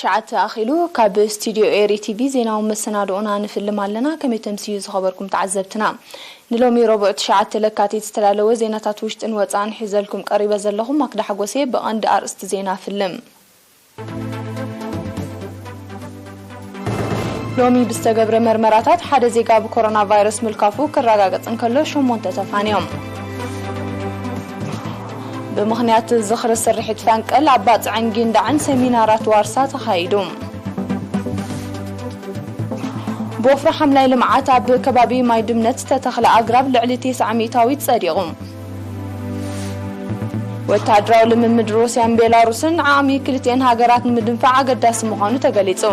ትሽዓተ ኣኺሉ። ካብ ስቱድዮ ኤሪ ቲቪ ዜናዊ መሰናድኦና ንፍልም ኣለና። ከመይ ተምስዩ ዝኸበርኩም ተዓዘብትና? ንሎሚ ረቡዕ ትሽዓተ ለካቲት ዝተዳለወ ዜናታት ውሽጥን ወጻእን ሒዘልኩም ቀሪበ ዘለኹ ማክዳ ሓጎሴ። ብቐንዲ ኣርእስቲ ዜና ፍልም። ሎሚ ብዝተገብረ መርመራታት ሓደ ዜጋ ብኮሮና ቫይረስ ምልካፉ ክረጋገጽ እንከሎ፣ ሸሞንተ ተፋንዮም። ብምኽንያት ዝኽሪ ስርሒት ፈንቅል ኣብ ባጽዕን ጊንዳዕን ሰሚናራት ዋርሳ ተኻይዱ። ብወፍሪ ሓምላይ ልምዓት ኣብ ከባቢ ማይ ድምነት ዝተተኽለ ኣግራብ ልዕሊ ተስዓ ሚእታዊት ጸዲቑ። ወተሃደራዊ ልምምድ ሩስያን ቤላሩስን ዓቕሚ ክልቲኤን ሃገራት ንምድንፋዕ ኣገዳሲ ምዃኑ ተገሊጹ።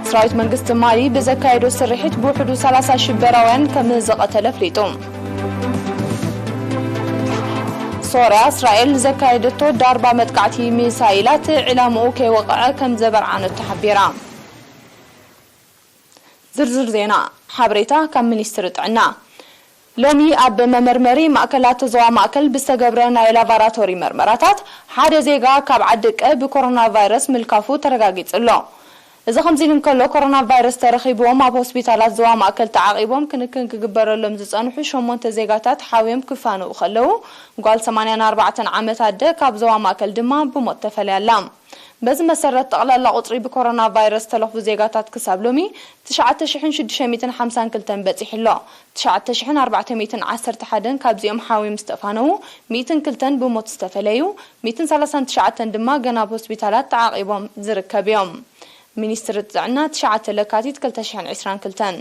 ሰራዊት መንግስቲ ማሊ ብዘካየዶ ስርሒት ብውሕዱ ሰላሳ ሽበራውያን ከም ዝቐተለ ኣፍሊጡ። ሶርያ፣ እስራኤል ንዘካየደቶ ዳርባ መጥቃዕቲ ሚሳይላት ዒላምኡ ከይወቕዐ ከም ዘበርዓነቶ ሓቢራ። ዝርዝር ዜና። ሓበሬታ ካብ ሚኒስትሪ ጥዕና። ሎሚ ኣብ መመርመሪ ማእከላት ዞባ ማእከል ብዝተገብረ ናይ ላቫራቶሪ መርመራታት ሓደ ዜጋ ካብ ዓዲ ቀ ብኮሮና ቫይረስ ምልካፉ ተረጋጊጹ ኣሎ። እዚ ከምዚ ኢሉ እንከሎ፣ ኮሮና ቫይረስ ተረኺብዎም ኣብ ሆስፒታላት ዞባ ማእከል ተዓቒቦም ክንክን ክግበረሎም ዝጸንሑ ሸሞንተ ዜጋታት ሓውዮም ክፋነዉ ከለዉ፣ ጓል ሰማንያን ኣርባዕተን ዓመት ኣደ ካብ ዞባ ማእከል ድማ ብሞት ተፈልያ ኣላ። በዚ መሰረት፣ ጠቕላላ ቁጽሪ ብኮሮና ቫይረስ ዝተለኽፉ ዜጋታት ክሳብ ሎሚ ትሽዓተ ሽሕን ሽዱሽተ ሚእትን ሓምሳን ክልተን በጺሑ ኣሎ። ትሽዓተ ሽሕን ኣርባዕተ ሚእትን ዓሰርተ ሓደን ካብዚኦም ሓውዮም ዝተፋነዉ፣ ሚእትን ክልተን ብሞት ዝተፈለዩ፣ ሚእትን ሰላሳን ትሽዓተን ድማ ገና ኣብ ሆስፒታላት ተዓቒቦም ዝርከብ እዮም። ሚኒስትሪ ጥዕና፣ ትሽዓተ ለካቲት ክልተ ሽሕን ዕስራን ክልተን።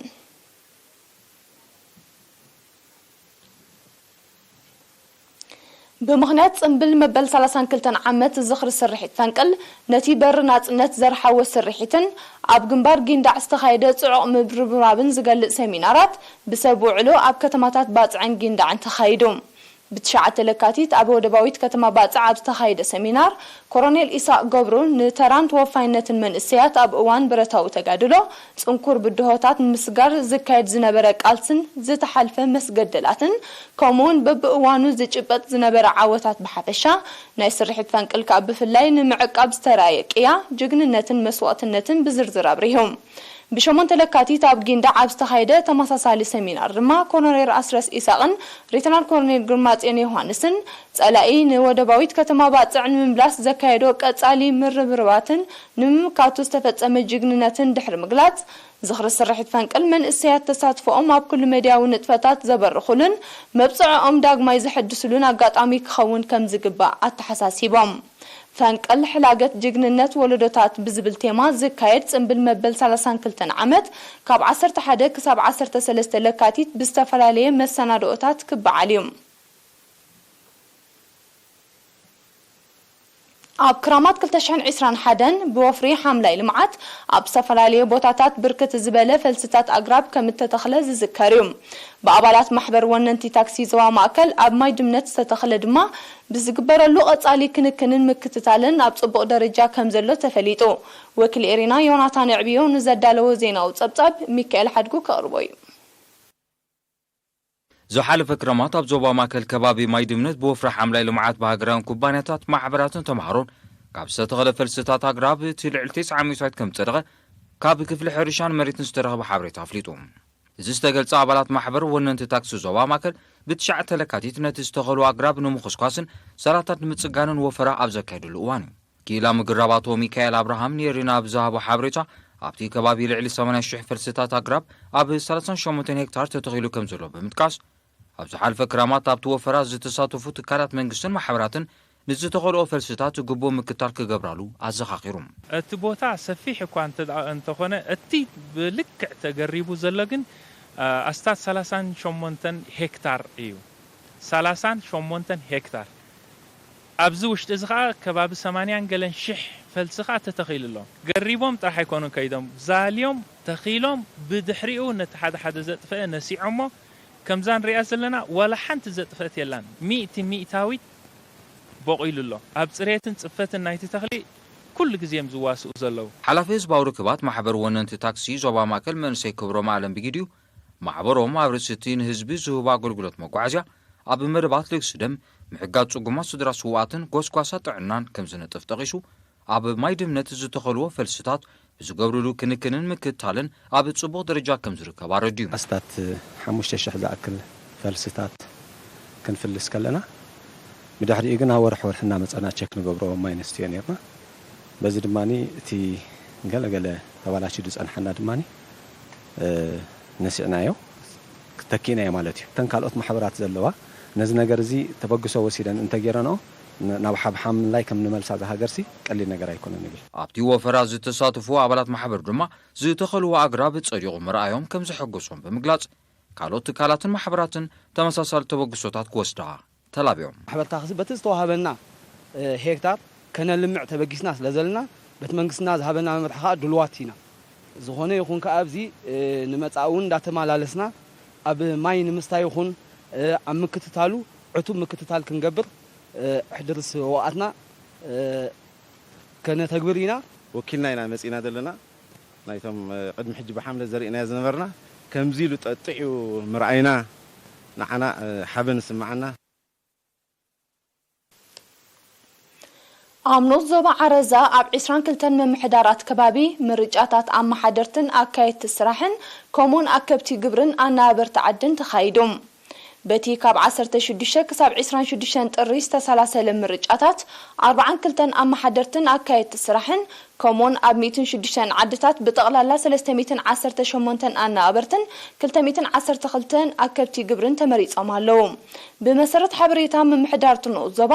ብምኽንያት ጽምብል መበል ሰላሳን ክልተን ዓመት ዝኽሪ ስርሒት ፈንቅል፣ ነቲ በሪ ናጽነት ዘርሓወ ስርሒትን ኣብ ግንባር ጊንዳዕ ዝተኻየደ ጽዑቕ ምርብራብን ዝገልጽ ሰሚናራት ብሰብ ውዕሎ ኣብ ከተማታት ባጽዕን ጊንዳዕን ተኻይዱ። ብትሽዓተ ለካቲት ኣብ ወደባዊት ከተማ ባጽዕ ኣብ ዝተኻየደ ሰሚናር፣ ኮሮኔል ኢሳቕ ገብሩ ንተራን ተወፋይነትን መንእሰያት ኣብ እዋን ብረታዊ ተጋድሎ፣ ጽንኩር ብድሆታት ንምስጋር ዝካየድ ዝነበረ ቃልስን ዝተሓልፈ መስገደላትን፣ ከምኡውን በብእዋኑ ዝጭበጥ ዝነበረ ዓወታት ብሓፈሻ፣ ናይ ስርሒት ፈንቅል ከኣ ብፍላይ ንምዕቃብ ዝተራእየ ቅያ፣ ጅግንነትን መስዋእትነትን ብዝርዝር ኣብሪሁ። ብሸሞንተ ለካቲት ኣብ ጊንዳዕ ኣብ ዝተኻየደ ተመሳሳሊ ሰሚናር ድማ፣ ኮሎኔል ኣስረስ ኢሳቕን ሌተናል ኮሎኔል ግርማጽዮን ዮሃንስን፣ ጸላኢ ንወደባዊት ከተማ ባጽዕ ንምምላስ ዘካየዶ ቀጻሊ ምርብርባትን ንምምካቱ ዝተፈጸመ ጅግንነትን ድሕሪ ምግላጽ፣ ዝኽሪ ስርሒት ፈንቅል መንእሰያት ተሳትፎኦም ኣብ ኩሉ መድያዊ ንጥፈታት ዘበርኹሉን መብጽዕኦም ዳግማይ ዘሐድሱሉን ኣጋጣሚ ክኸውን ከም ዝግባእ ኣተሓሳሲቦም። ፈንቅል ሕላገት ጅግንነት ወለዶታት ብዝብል ቴማ ዝካየድ ጽምብል መበል ሰላሳን ክልተን ዓመት፣ ካብ ዓሰርተ ሓደ ክሳብ ዓሰርተ ሰለስተ ለካቲት ብዝተፈላለየ መሰናድኦታት ክበዓል እዩ። ኣብ ክራማት ክልተ ሽሕን ዕስራን ሓደን ብወፍሪ ሓምላይ ልምዓት ኣብ ዝተፈላለየ ቦታታት ብርክት ዝበለ ፈልስታት ኣግራብ ከም እተተኽለ ዝዝከር እዩ። ብኣባላት ማሕበር ወነንቲ ታክሲ ዞባ ማእከል ኣብ ማይ ድምነት ዝተተኽለ ድማ ብዝግበረሉ ቀጻሊ ክንክንን ምክትታልን ኣብ ጽቡቕ ደረጃ ከም ዘሎ ተፈሊጡ። ወኪል ኤሪና ዮናታን ኣዕብዮ ንዘዳለዎ ዜናዊ ጸብጻብ ሚካኤል ሓድጉ ከቕርቦ እዩ። ዝሓለፈ ክረማት ኣብ ዞባ ማእከል ከባቢ ማይ ድምነት ብወፍሪ ሓምላይ ልምዓት ብሃገራውያን ኩባንያታት፣ ማሕበራትን ተምሃሮን ካብ ዝተተኽለ ፈልስታት ኣግራብ እቲ ልዕሊ ተስዓ ሚእታዊት ከም ዝጸደቐ ካብ ክፍሊ ሕርሻን መሬትን ዝተረኸበ ሓበሬታ ኣፍሊጡ። እዚ ዝተገልጸ ኣባላት ማሕበር ወነንቲ ታክሲ ዞባ ማእከል ብትሽዓተ ለካቲት ነቲ ዝተኸሉ ኣግራብ ንምኹስኳስን ሰራታት ንምጽጋንን ወፈራ ኣብ ዘካየድሉ እዋን እዩ። ክኢላ ምግራብ ኣቶ ሚካኤል ኣብርሃም ንኤሪና ኣብ ዝሃቦ ሓበሬታ፣ ኣብቲ ከባቢ ልዕሊ ሰማንያ ሽሕ ፈልስታት ኣግራብ ኣብ ሰላሳን ሸሞንተን ሄክታር ተተኺሉ ከም ዘሎ ብምጥቃስ፣ ኣብ ዝሓለፈ ክራማት ኣብቲ ወፈራ ዝተሳተፉ ትካላት መንግስትን ማሕበራትን ንዝተኸልኦ ፈልስታት ግቡእ ምክትታል ክገብራሉ ኣዘኻኺሩ። እቲ ቦታ ሰፊሕ እኳ እንተ ደኣ እንተኾነ፣ እቲ ብልክዕ ተገሪቡ ዘሎ ግን፣ እ፣ ኣስታት ሰላሳን ሸሞንተን ሄክታር እዩ። ሰላሳን ሸሞንተን ሄክታር። ኣብዚ ውሽጢ እዚ ኸኣ ከባቢ ሰማንያን ገለን ሽሕ ፈልሲ ኸኣ ተተኺሉ ኣሎ። ገሪቦም ጥራሕ ኣይኮኑን ከይዶም፣ ዛልዮም፣ ተኺሎም፣ ብድሕሪኡ ነቲ ሓደ ሓደ ዘጥፍአ ነሲዖሞ። ከምዛ ንሪኣ ዘለና ዋላ ሓንቲ ዘጥፍአት የላን። ሚእቲ ሚእታዊት ቦቒሉ ኣሎ። ኣብ ጽሬትን ጽፈትን ናይቲ ተኽሊ ኩሉ ግዜ እዮም ዝዋስኡ ዘለዉ። ሓላፊ ህዝባዊ ርክባት ማሕበር ወነንቲ ታክሲ ዞባ ማእከል መንእሰይ ክብሮም ኣለም ብጊዲኡ፣ ማሕበሮም ኣብ ርእሲ እቲ ንህዝቢ ዝህቦ ኣገልግሎት መጓዓዝያ ኣብ መደባት ልግሲ ደም፣ ምሕጋዝ ጽጉማት ስድራ ስውኣትን ጎስጓሳ ጥዕናን ከም ዝነጥፍ ጠቒሱ፣ ኣብ ማይ ድምነት ዝተኸልዎ ፈልስታት ብዝገብርሉ ክንክንን ምክትታልን ኣብ ጽቡቕ ደረጃ ከም ዝርከብ ኣረዲኡ። ኣስታት ሓሙሽተ ሽሕ ዝኣክል ፈልስታት ክንፍልስ ከለና፣ ብድሕሪኡ ግን ኣብ ወርሒ ወርሒ እናመጸና ቸክ ንገብሮ ማይ ነስትዮ ነርና። በዚ ድማ እቲ ገለገለ ተባላሽዩ ዝጸንሓና ድማ ነሲዕናዮ፣ ተኪእናዮ ማለት እዩ። እተን ካልኦት ማሕበራት ዘለዋ ነዚ ነገር እዚ ተበግሶ ወሲደን እንተጌረንኦ፣ ናብ ሓብሓምላይ ከም ንመልሳ እዛ ሃገርሲ ቀሊል ነገር ኣይኮነን ይብል። ኣብቲ ወፈራ ዝተሳተፉ ኣባላት ማሕበር ድማ ዝተኸልዎ ኣግራብ ጸዲቑ ምርኣዮም ከም ዘሐጎሶም ብምግላጽ፣ ካልኦት ትካላትን ማሕበራትን ተመሳሳሊ ተበግሶታት ክወስዳ ተላብዮም። ማሕበር ታኽሲ በቲ ዝተዋህበና ሄክታር ከነልምዕ ተበጊስና ስለ ዘለና፣ በቲ መንግስትና ዝሃበና መምርሒ ከዓ ድልዋት ኢና። ዝኾነ ይኹን ከዓ ኣብዚ ንመጻኢ እውን እንዳተመላለስና ኣብ ማይ ንምስታይ ይኹን ኣብ ምክትታሉ ዕቱብ ምክትታል ክንገብር ሕድር ስውኣትና ከነተግብር ኢና። ወኪልና ኢና መጺና ዘለና። ናይቶም ቅድሚ ሕጂ ብሓምለ ዘርእናዮ ዝነበርና ከምዚ ኢሉ ጠጥዑ ምርኣይና ንዓና ሓበን ስምዓና። ኣብ ንኡስ ዞባ ዓረዛ ኣብ ዕስራን ክልተን ምምሕዳራት ከባቢ ምርጫታት ኣመሓደርትን ኣካየድቲ ስራሕን ከምኡውን ኣከብቲ ግብርን ኣነባበርቲ ዓድን ተኻይዱ። በቲ ካብ ዓሰርተ ሽዱሽተ ክሳብ ዕስራን ሽዱሽተን ጥሪ ዝተሰላሰለ ምርጫታት ኣርባዓን ክልተን ኣመሓደርትን ኣካየድቲ ስራሕን ከምኡውን ኣብ ሚእትን ሽዱሽተን ዓድታት ብጠቕላላ ሰለስተ ሚእትን ዓሰርተ ሸሞንተን ኣነባበርትን ክልተ ሚእትን ዓሰርተ ክልተን ኣከብቲ ግብርን ተመሪጾም ኣለዉ። ብመሰረት ሓበሬታ ምምሕዳር እቲ ንኡስ ዞባ፣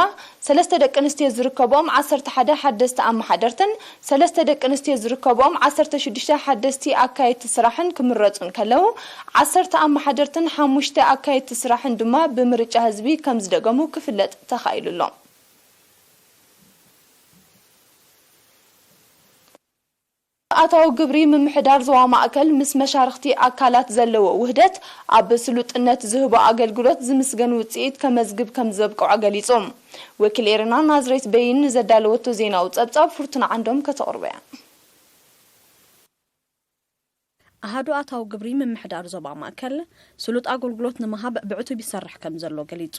ሰለስተ ደቂ ኣንስትዮ ዝርከብኦም ዓሰርተ ሓደ ሓደስቲ ኣመሓደርትን ሰለስተ ደቂ ኣንስትዮ ዝርከብኦም ዓሰርተ ሽዱሽተ ሓደስቲ ኣካየድቲ ስራሕን ክምረጹ እንከለዉ፣ ዓሰርተ ኣመሓደርትን ሓሙሽተ ኣካየድቲ ስራሕን ድማ ብምርጫ ህዝቢ ከም ዝደገሙ ክፍለጥ ተኻኢሉ ኣሎ። ኣታዊ ግብሪ ምምሕዳር ዞባ ማእከል ምስ መሻርኽቲ ኣካላት ዘለዎ ውህደት ኣብ ስሉጥነት ዝህቦ ኣገልግሎት ዝምስገን ውጽኢት ከመዝግብ ከም ዘብቅዖ ገሊጹ። ወኪል ኤረና ናዝሬት በይን ንዘዳለወቶ ዜናዊ ጸብጻብ ፍርቱና ዓንዶም ከተቕርቦ እያ። ኣሃዱ ኣታዊ ግብሪ ምምሕዳር ዞባ ማእከል ስሉጥ ኣገልግሎት ንምሃብ ብዕቱብ ይሰርሕ ከም ዘሎ ገሊጹ።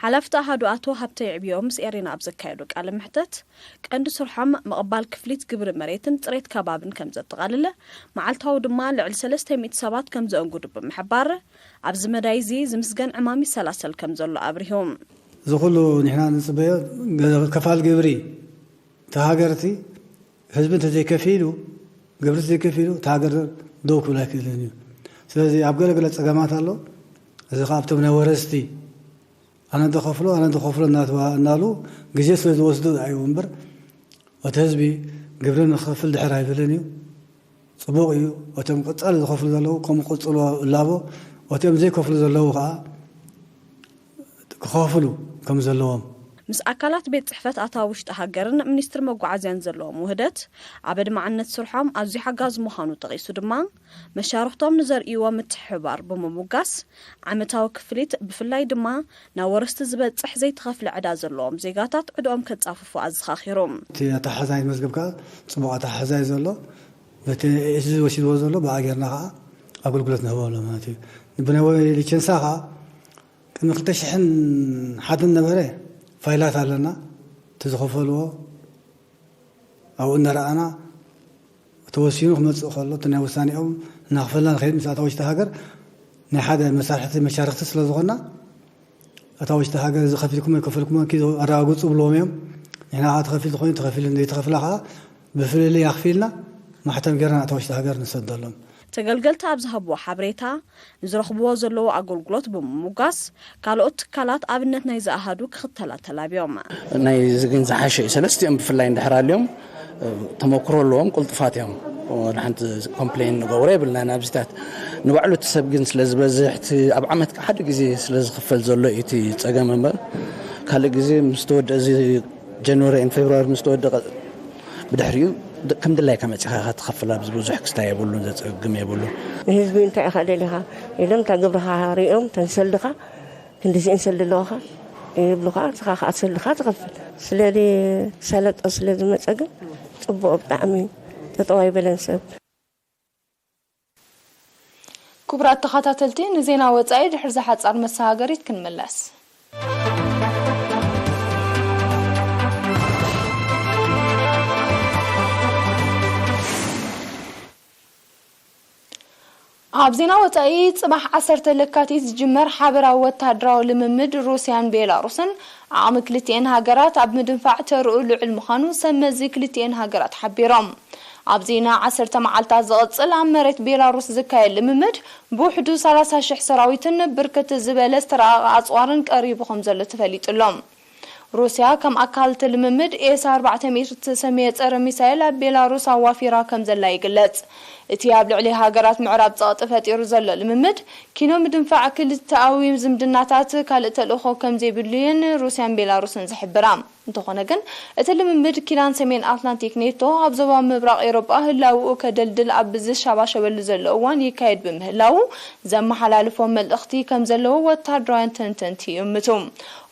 ሓላፊ እቲ ኣሃዱ ኣቶ ሃብተይ ዕብዮ ምስ ኤሬና ኣብ ዘካየዶ ቃለ መሕተት፣ ቀንዲ ስርሖም ምቕባል ክፍሊት ግብሪ መሬትን ጽሬት ከባብን ከም ዘጠቓልል፣ መዓልታዊ ድማ ልዕሊ ሰለስተ ሚእቲ ሰባት ከም ዘእንግዱ ብምሕባር፣ ኣብዚ መዳይ እዚ ዝምስገን ዕማም ይሰላሰል ከም ዘሎ ኣብሪሁ። እዚ ኩሉ ንሕና ንጽበዮ ከፋል ግብሪ እቲ ሃገር እቲ ህዝቢ እንተዘይከፊሉ፣ ግብሪ እንተዘይከፊሉ፣ እቲ ሃገር ደው ክብል ኣይክእልን እዩ። ስለዚ ኣብ ገለ ገለ ጸገማት ኣሎ። እዚ ኸኣ ኣብቶም ናይ ወረስቲ፣ ኣነ ዝኸፍሎ፣ ኣነ ዝኸፍሎ እናተባ-፣ እናሉ ግዜ ስለ ዝወስዱ እዩ እምበር፣ እቲ ህዝቢ ግብሪ ንኽኸፍል ድሕር ኣይብልን እዩ። ጽቡቕ እዩ። እቶም ቀጻሊ ዝኸፍሉ ዘለዉ፣ ከምኡ ቀጽሎ እላቦ፣ እቶም ዘይከፍሉ ዘለዉ ኸኣ ክኸፍሉ ከም ዘለዎም። ምስ ኣካላት ቤት ጽሕፈት ኣታዊ ውሽጢ ሃገርን ሚኒስትሪ መጓዓዝያን ዘለዎም ውህደት፣ ኣብ ኣድማዕነት ስርሖም ኣዝዩ ሓጋዚ ምዃኑ ጠቒሱ ድማ፣ መሻርኽቶም ንዘርእይዎ ምትሕብባር ብምሙጋስ፣ ዓመታዊ ክፍሊት፣ ብፍላይ ድማ ናብ ወረስቲ ዝበጽሕ ዘይተኸፍለ ዕዳ ዘለዎም ዜጋታት ዕድኦም ከጻፍፉ ኣዘኻኺሩ። እቲ ኣተሓሕዛይ መዝገብ ከኣ ጽቡቕ ኣተሓሕዛ እዩ ዘሎ። በቲ ኤስዚ ወሲድዎ ዘሎ ብኣ ጌርና ከኣ ኣገልግሎት ንህቦ ኣሎ ማለት እዩ። ብናይ ሊቸንሳ ከኣ ቅድሚ ክልተ ሽሕን ሓደን ነበረ ፋይላት ኣለና። እቲ ዝኸፈልዎ ኣብኡ እናረኣና ተወሲኑ ክመጽእ ከሎ እቲ ናይ ውሳኔኦም እናኽፈልና ንኸይድ ምስ ኣታዊ ውሽጢ ሃገር ናይ ሓደ መሳርሕቲ መሻርኽቲ ስለ ዝኾንና ኣታዊ ውሽጢ ሃገር እዚ ከፊልኩም ኣይከፈልኩምን ኪ ኣረጋግጹ ብልዎም እዮም። ንሕና ከኣ ተኸፊሉ ተኾይኑ ተኸፊሉ ዘይተኸፍላ ከኣ ብፍልልይ ኣኽፊልና ማሕተም ጌርና ኣታዊ ውሽጢ ሃገር ንሰደሎም። ተገልገልቲ ኣብ ዝሃብዎ ሓበሬታ፣ ንዝረኽብዎ ዘለዉ ኣገልግሎት ብምሙጋስ፣ ካልኦት ትካላት ኣብነት ናይዚ ኣሃዱ ክኽተላ ተላብዮም። ናይዚ ግን ዝሓሸ እዩ። ሰለስቲኦም ብፍላይ እንድሕር ኣልዮም ተመክሮ ኣለዎም፣ ቅልጡፋት እዮም። ወላ ሓንቲ ኮምፕሌን ንገብሮ የብልናን ኣብዚታት። ንባዕሉ እቲ ሰብ ግን ስለ ዝበዝሕ፣ እቲ ኣብ ዓመት ሓደ ግዜ ስለ ዝኽፈል ዘሎ እዩ እቲ ጸገም እምበር፣ ካልእ ግዜ ምስ ተወድአ እዚ ጃንዋሪ ኤንድ ፌብርዋሪ ምስ ተወደቐ ብድሕሪኡ ከም ድላይካ መጺኻ ኢኻ ትኸፍል። ኣብዚ ብዙሕ ክስታይ የብሉን፣ ዘጸግም የብሉን። ንህዝቢ እንታይ ኢኻ ደሊኻ ኢሎም እታ ግብርኻ ሪኦም እተን ሰልድኻ ክንድዚኤን ሰልዲ ኣለዋኻ ይብሉኻ። ንስኻ ከኣ ሰልድኻ ትኸፍል። ስለዚ ሰለጦ ስለ ዝመጸ ግን ጽቡቕ ብጣዕሚ ጠጠው ኣይበለን ሰብ። ክቡራት ተኸታተልቲ፣ ንዜና ወጻኢ ድሕሪ እዛ ሓጻር መሰጋገሪት ክንምለስ። ኣብ ዜና ወጻኢ፣ ጽባሕ ዓሰርተ ለካቲት ዝጅመር ሓበራዊ ወተሃደራዊ ልምምድ ሩስያን ቤላሩስን ዓቕሚ ክልቲኤን ሃገራት ኣብ ምድንፋዕ ተርኡ ልዑል ምዃኑ ሰብ መዚ ክልቲኤን ሃገራት ሓቢሮም። ኣብ ዜና ዓሰርተ መዓልታት ዝቕጽል ኣብ መሬት ቤላሩስ ዝካየድ ልምምድ ብውሕዱ ሰላሳ ሽሕ ሰራዊትን ብርክት ዝበለ ዝተራቐቐ ኣጽዋርን ቀሪቡ ከም ዘሎ ተፈሊጡ ኣሎ። ሩስያ ከም ኣካል እቲ ልምምድ ኤስ ኣርባዕተ ሚእቲ እተሰምየ ጸረ ሚሳይል ኣብ ቤላሩስ ኣዋፊራ ከም ዘላ ይግለጽ። እቲ ኣብ ልዕሊ ሃገራት ምዕራብ ጸቕጢ ፈጢሩ ዘሎ ልምምድ፣ ኪኖ ምድንፋዕ ክልተኣዊ ዝምድናታት ካልእ ተልእኾ ከም ዘይብሉየን ሩስያን ቤላሩስን ዝሕብራ። እንተኾነ ግን፣ እቲ ልምምድ ኪዳን ሰሜን ኣትላንቲክ ኔቶ ኣብ ዞባ ምብራቕ ኤውሮጳ ህላውኡ ከደልድል ኣብ ዝሻባሸበሉ ዘሎ እዋን ይካየድ ብምህላዉ፣ ዘመሓላልፎ መልእኽቲ ከም ዘለዎ ወተሃደራውያን ተንተንቲ ይእምቱ።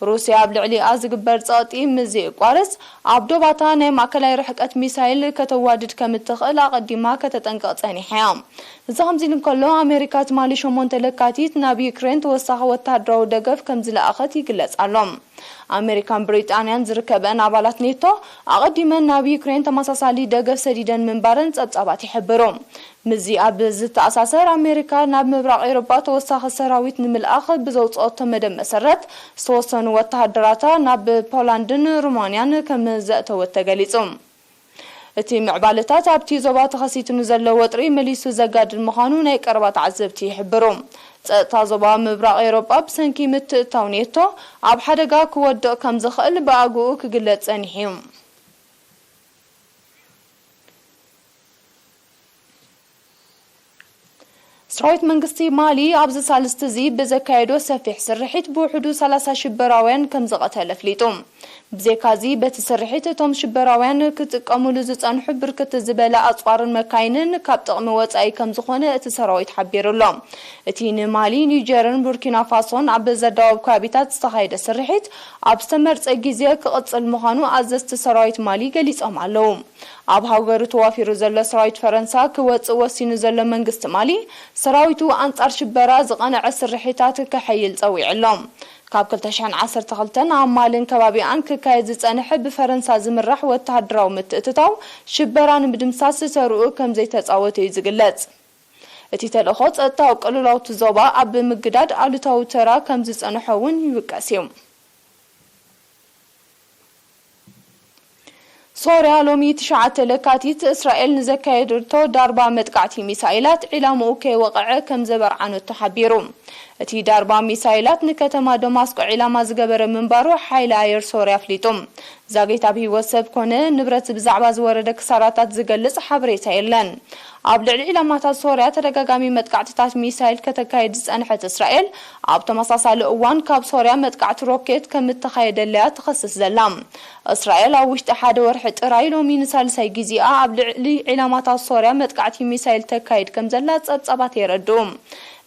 ሩስያ ኣብ ልዕሊኣ ዝግበር ጸቕጢ ምስ ዘየቋርጽ፣ ኣብ ዶባታ ናይ ማእከላይ ርሕቀት ሚሳይል ከተዋድድ ከም እትኽእል ኣቐዲማ ከተጠንቅቕ ጸኒሓ እያ። እዚ ከምዚ ኢሉ እንከሎ፣ ኣሜሪካ ትማሊ ሸሞንተ ለካቲት ናብ ዩክሬን ተወሳኺ ወተሃደራዊ ደገፍ ከም ዝለኣኸት ይግለጽ ኣሎ። ኣሜሪካን ብሪጣንያን ዝርከበን ኣባላት ኔቶ፣ ኣቐዲመን ናብ ዩክሬን ተመሳሳሊ ደገፍ ሰዲደን ምንባረን ጸብጻባት ይሕብሩ። ምስዚ ኣብ ዝተኣሳሰር፣ ኣሜሪካ ናብ ምብራቕ ኤውሮጳ ተወሳኺ ሰራዊት ንምልኣኽ ብዘውጽኦቶ መደብ መሰረት፣ ዝተወሰኑ ወተሃደራታ ናብ ፖላንድን ሩማንያን ከም ዘእተወት ተገሊጹ። እቲ ምዕባለታት ኣብቲ ዞባ ተኸሲቱ ንዘሎ ወጥሪ መሊሱ ዘጋድድ ምዃኑ ናይ ቀረባ ተዓዘብቲ ይሕብሩ። ጸጥታ ዞባ ምብራቕ ኤውሮጳ ብሰንኪ ምትእትታው ኔቶ ኣብ ሓደጋ ክወድቕ ከም ዝኽእል ብኣግኡ ክግለጽ ጸኒሑ እዩ። ሰራዊት መንግስቲ ማሊ ኣብዚ ሳልስቲ እዚ ብዘካየዶ ሰፊሕ ስርሒት ብውሕዱ ሰላሳ ሽበራውያን ከም ዝቐተለ ኣፍሊጡ። ብዘይካዚ፣ በቲ ስርሒት እቶም ሽበራውያን ክጥቀሙሉ ዝጸንሑ ብርክት ዝበለ ኣጽዋርን መካይንን ካብ ጥቕሚ ወጻኢ ከም ዝኾነ እቲ ሰራዊት ሓቢሩ ኣሎ። እቲ ንማሊ፣ ኒጀርን ቡርኪና ፋሶን ኣብ ዘዳወብ ከባቢታት ዝተኻየደ ስርሒት ኣብ ዝተመርጸ ግዜ ክቕጽል ምዃኑ ኣዘዝቲ ሰራዊት ማሊ ገሊጾም ኣለዉ። ኣብ ሃገሩ ተዋፊሩ ዘሎ ሰራዊት ፈረንሳ ክወጽእ ወሲኑ ዘሎ መንግስቲ ማሊ፣ ሰራዊቱ ኣንጻር ሽበራ ዝቐንዐ ስርሒታት ከሐይል ጸዊዑ ኣሎ። ካብ ክልተ ሽሕን ዓሰርተ ክልተን ኣብ ማልን ከባቢኣን ክካየድ ዝጸንሐ ብፈረንሳ ዝምራሕ ወተሃደራዊ ምትእትታው ሽበራ ንምድምሳስ ተርኡ ከም ዘይተጻወተ እዩ ዝግለጽ። እቲ ተልእኾ ጸጥታዊ ቅልውላው እቲ ዞባ ኣብ ምግዳድ ኣሉታዊ ተራ ከም ዝጸንሖ እውን ይውቀስ እዩ። ሶርያ ሎሚ ትሽዓተ ለካቲት እስራኤል ንዘካየደቶ ዳርባ መጥቃዕቲ ሚሳይላት ዒላምኡ ከይወቕዐ ከም ዘበርዓነቶ ሓቢሩ። እቲ ዳርባ ሚሳይላት ንከተማ ደማስቆ ዒላማ ዝገበረ ምንባሩ ሓይሊ ኣየር ሶርያ ኣፍሊጡ። ዛጊት ኣብ ህይወት ሰብ ኮነ ንብረት ብዛዕባ ዝወረደ ክሳራታት ዝገልጽ ሓበሬታ የለን። ኣብ ልዕሊ ዒላማታት ሶርያ ተደጋጋሚ መጥቃዕትታት ሚሳይል ከተካይድ ዝጸንሐት እስራኤል፣ ኣብ ተመሳሳሊ እዋን ካብ ሶርያ መጥቃዕቲ ሮኬት ከም እተኻየደለያ ትኸስስ ዘላ። እስራኤል ኣብ ውሽጢ ሓደ ወርሒ ጥራይ ሎሚ ንሳልሳይ ግዜኣ ኣብ ልዕሊ ዒላማታት ሶርያ መጥቃዕቲ ሚሳይል ተካይድ ከም ዘላ ጸብጻባት የረድኡ።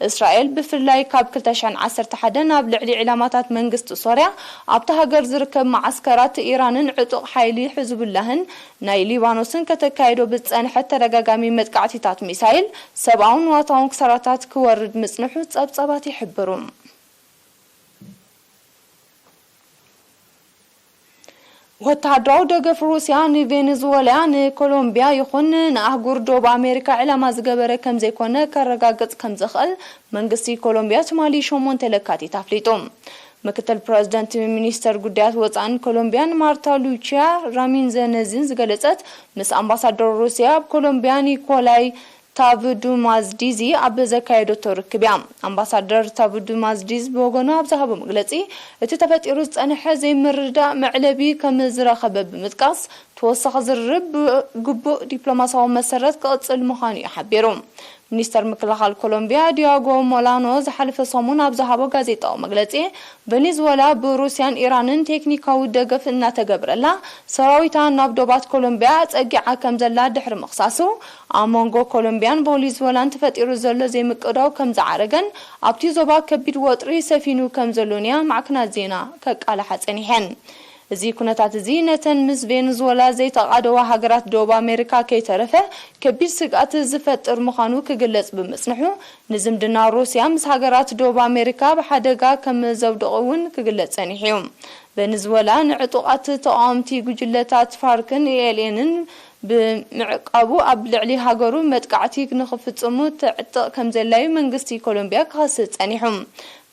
እስራኤል ብፍላይ ካብ ክልተ ሽሕን ዓሰርተ ሓደን ኣብ ልዕሊ ዒላማታት መንግስቲ ሶርያ ኣብታ ሃገር ዝርከብ መዓስከራት ኢራንን ዕጡቕ ሓይሊ ሕዝቡላህን ናይ ሊባኖስን ከተካይዶ ብዝጸንሐት ተደጋጋሚ መጥቃዕቲታት ሚሳይል ሰብኣውን ንዋታውን ክሳራታት ክወርድ ምጽንሑ ጸብጻባት ይሕብሩ። ወተሃደራዊ ደገፍ ሩስያ ንቬኔዙዌላ፣ ንኮሎምቢያ ይኹን ንኣህጉር ደቡብ ኣሜሪካ ዕላማ ዝገበረ ከም ዘይኮነ ከረጋግጽ ከም ዝኽእል መንግስቲ ኮሎምቢያ ትማሊ ሸሞንተ ለካቲት ኣፍሊጡ። ምክትል ፕረዚደንት ሚኒስተር ጉዳያት ወጻእን ኮሎምቢያን ማርታ ሉቺያ ራሚንዘ ነዚን ዝገለጸት፣ ምስ ኣምባሳደር ሩስያ ኣብ ኮሎምቢያ ኒኮላይ ታቭዱማዝዲዚ ኣብ ዘካየደቶ ርክብ እያ። ኣምባሳደር ታቭዱማዝዲዝ ብወገኑ ኣብ ዝሃቦ መግለጺ፣ እቲ ተፈጢሩ ዝጸንሐ ዘይምርድዳእ መዕለቢ ከም ዝረኸበ ብምጥቃስ፣ ተወሳኺ ዝርርብ ብግቡእ ዲፕሎማስያዊ መሰረት ክቕጽል ምዃኑ እዩ ሓቢሩ። ሚኒስተር ምክልኻል ኮሎምቢያ ዲያጎ ሞላኖ ዝሓለፈ ሰሙን ኣብ ዝሃቦ ጋዜጣዊ መግለጺ፣ ቬኔዙዌላ ብሩስያን ኢራንን ቴክኒካዊ ደገፍ እናተገብረላ፣ ሰራዊታ ናብ ዶባት ኮሎምቢያ ጸጊዓ ከም ዘላ ድሕሪ ምኽሳሱ፣ ኣብ መንጎ ኮሎምቢያን ቬኔዙዌላን ተፈጢሩ ዘሎ ዘይምቅዳው ከም ዝዓረገን ኣብቲ ዞባ ከቢድ ወጥሪ ሰፊኑ ከም ዘሎን እያ ማዕከናት ዜና ከቃልሓ ጸኒሐን። እዚ ኩነታት እዚ ነተን ምስ ቬኔዙዌላ ዘይተቓደዋ ሃገራት ደቡብ ኣሜሪካ ከይተረፈ ከቢድ ስግኣት ዝፈጥር ምዃኑ ክግለጽ ብምጽንሑ፣ ንዝምድና ሩስያ ምስ ሃገራት ደቡብ ኣሜሪካ ኣብ ሓደጋ ከም ዘውድቕ እውን ክግለጽ ጸኒሑ እዩ። ቬኔዙዌላ ንዕጡቓት ተቓወምቲ ጉጅለታት ፋርክን ኢ ኤል ኤንን ብምዕቃቡ ኣብ ልዕሊ ሃገሩ መጥቃዕቲ ንኽፍጽሙ ትዕጥቕ ከም ዘላዩ መንግስቲ ኮሎምቢያ ክኸስስ ጸኒሑ።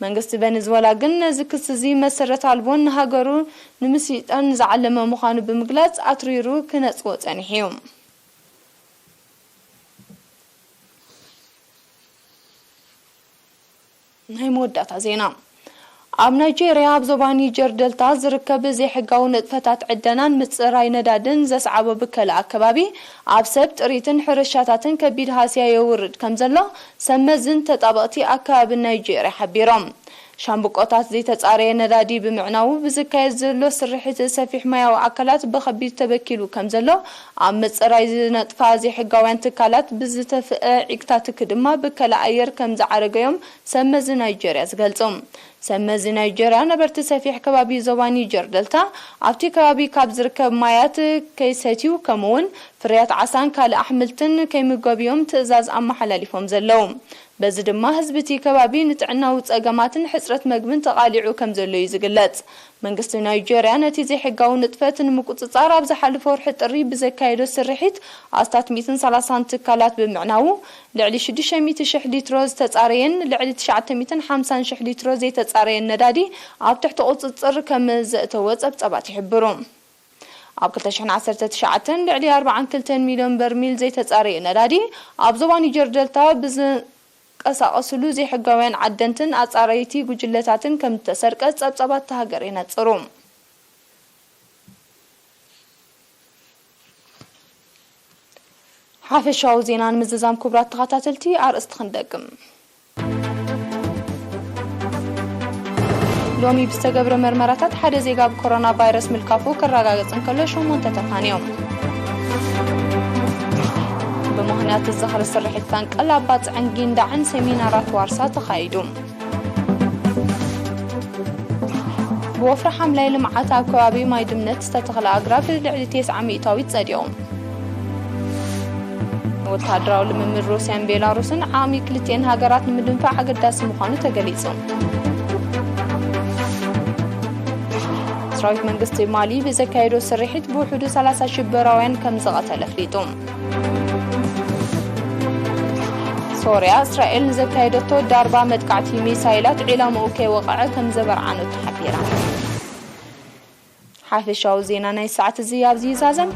መንግስቲ ቨነዝወላ ግን ነዚ ክሲ እዚ መሰረት ኣልቦን ንሃገሩ ንምስይጣን ዝዓለመ ምዃኑ ብምግላጽ ኣትሪሩ ክነጽጎ ጸኒሑ እዩ። ናይ መወዳእታ ዜና። ኣብ ናይጄርያ ኣብ ዞባ ኒጀር ደልታ ዝርከብ ዘይሕጋዊ ንጥፈታት ዕደናን ምጽራይ ነዳድን ዘስዓቦ ብከላ ኣከባቢ ኣብ ሰብ ጥሪትን ሕርሻታትን ከቢድ ሃስያ የውርድ ከም ዘሎ ሰብ መዝን ተጣበቕቲ ኣከባቢ ናይጄርያ ሓቢሮም። ሻምብቆታት ዘይተጻረየ ነዳዲ ብምዕናዉ ብዝካየድ ዘሎ ስርሒት ሰፊሕ ማያዊ ኣካላት ብኸቢድ ተበኪሉ ከም ዘሎ ኣብ ምጽራይ ዝነጥፋ ዘይሕጋውያን ትካላት ብዝተፍአ ዒግታትክ ድማ ብከላ ኣየር ከም ዝዓረገዮም ሰብ መዚ ናይጀርያ ዝገልጹ። ሰብ መዚ ናይጀርያ ነበርቲ ሰፊሕ ከባቢ ዞባ ኒጀር ደልታ ኣብቲ ከባቢ ካብ ዝርከብ ማያት ከይሰትዩ ከምኡውን ፍርያት ዓሳን ካልእ ኣሕምልትን ከይምገቡዮም ትእዛዝ ኣመሓላሊፎም ዘለዉ። በዚ ድማ ህዝቢ እቲ ከባቢ ንጥዕናዊ ጸገማትን ሕጽረት መግብን ተቓሊዑ ከም ዘሎ እዩ ዝግለጽ። መንግስቲ ናይጀርያ ነቲ ዘይሕጋዊ ንጥፈት ንምቁጽጻር ኣብ ዝሓለፈ ወርሒ ጥሪ ብዘካየዶ ስርሒት ኣስታት ሚእትን ሰላሳን ትካላት ብምዕናዉ ልዕሊ ሽዱሽተ ሚእቲ ሽሕ ሊትሮ ዝተጻረየን ልዕሊ ትሽዓተ ሚእትን ሓምሳን ሽሕ ሊትሮ ዘይተጻረየን ነዳዲ ኣብ ትሕቲ ቁጽጽር ከም ዘእተወ ጸብጻባት ይሕብሩ። ኣብ ክልተ ሽሕን ዓሰርተ ትሽዓተን ልዕሊ ኣርባዓን ክልተን ሚልዮን በርሚል ዘይተጻረየ ነዳዲ ኣብ ዞባ ኒጀር ደልታ ብዝንቀሳቐስሉ ዘይሕጋውያን ዓደንትን ኣጻረይቲ ጉጅለታትን ከም ዝተሰርቀ ጸብጻባት እታ ሃገር የነጽሩ። ሓፈሻዊ ዜና ንምዝዛም ክቡራት ተኸታተልቲ ኣርእስቲ ክንደግም። ሎሚ ብዝተገብረ መርመራታት ሓደ ዜጋ ብኮሮና ቫይረስ ምልካፉ ክረጋገጽ እንከሎ ሸሞንተ ተፋንዮም። ብምኽንያት ዝኽሪ ስርሒት ፈንቅል ኣብ ባጽዕን ጊንዳዕን ሰሚናራት ዋርሳ ተኻይዱ። ብወፍሪ ሓምላይ ልምዓት ኣብ ከባቢ ማይ ድምነት ዝተተኽለ ኣግራብ ልዕሊ ተስዓ ሚእታዊት ጸዲቑ። ወተሃደራዊ ልምምድ ሩስያን ቤላሩስን ዓቕሚ ክልቲኤን ሃገራት ንምድንፋዕ ኣገዳሲ ምዃኑ ተገሊጹ። ሰራዊት መንግስቲ ማሊ ብዘካየዶ ስርሒት ብውሕዱ ሰላሳ ሽበራውያን ከም ዝቐተለ ኣፍሊጡ። ሶርያ፣ እስራኤል ንዘካየደቶ ዳርባ መጥቃዕቲ ሚሳይላት ዒላምኡ ከይወቕዐ ከም ዘበርዓነቱ ሓቢራ። ሓፈሻዊ ዜና ናይ ሰዓት እዚ ኣብዚ ይዛዘም።